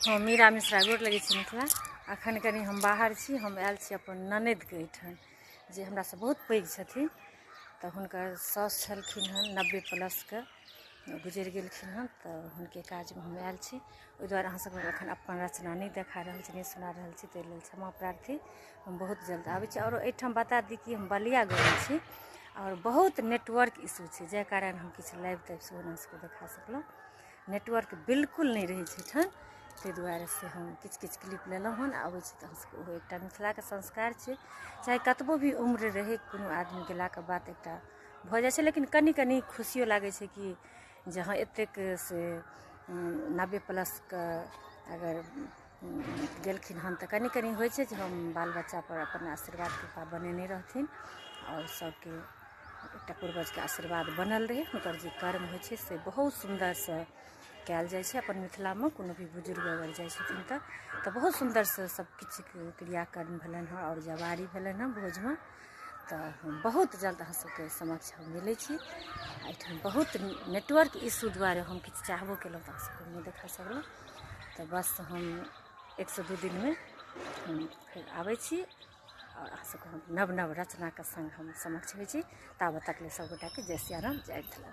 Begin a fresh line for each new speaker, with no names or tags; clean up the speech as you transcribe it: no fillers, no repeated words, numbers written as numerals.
हम मीरा मिश्रा गोर लगै छी मिथिला। अखन कनि हम बाहर छी, हम आयल छी अपन ननदिके एहिठाम जे हमरासँ बहुत पैघ छथिन। तऽ हुनकर साउस छलखिन हन 90 प्लसके, गुजरि गेलखिन हन, तऽ हुनके काजमे हम आयल छी। ओहि दुआरे अहाँ सबके एखन अपन रचना नहि देखा रहल छी, नहि सुना रहल छी, ताहि लेल क्षमा प्रार्थी। हम बहुत जल्द आबै छी। आओर एहिठाम बता दी कि हम बलिया गाँवमे छी आओर बहुत नेटवर्क इशू छै, जाहि कारण हम किछु लाइव ताइव सेहो अहाँ सबके देखा सकलहुँ। नेटवर्क बिल्कुल नहि रहै छै एहिठाम, ताहि दुआरे से हम किछु किछु क्लिप लेलहुँ हन। आबै छी तऽ अहाँ सबके ओहो एकटा मिथिलाके संस्कार छै, चाहे कतबो भी उम्र रहै कोनो आदमी गेलाके बाद एकटा भऽ जाइ छै, लेकिन कनि कनि खुशियो लागै छै कि जे हँ एतेक से 90 प्लसके अगर गेलखिन हन तऽ कनि कनि होइ छै जे हम बाल बच्चापर अपन आशीर्वाद कृपा बनेने रहथिन आओर सबके एकटा पूर्वजके आशीर्वाद बनल रहै। हुनकर जे कर्म होइ छै से बहुत सुन्दरसँ कयल जाइ छै। अपन मिथिलामे कोनो भी बुजुर्ग अगर जाइ छथिन तऽ बहुत सुन्दरसँ सब किछु क्रियाकर्म भेलनि हँ आओर जवारी भेलनि हँ भोजमे। तऽ हम बहुत जल्द अहाँ सबके समक्ष हम मिलै छी। एहिठाम बहुत नेटवर्क इशू दुआरे हम किछु चाहबो केलहुँ तऽ अहाँ सबके नहि देखा सकलहुँ। तऽ बस हम 1 से 2 दिनमे हम फेर आबै छी आओर अहाँ सबके हम नव नव रचनाके संग हम समक्ष होइ छी। ताबत तक लेल सब गोटाके जय सियाराम, जय मिथिला।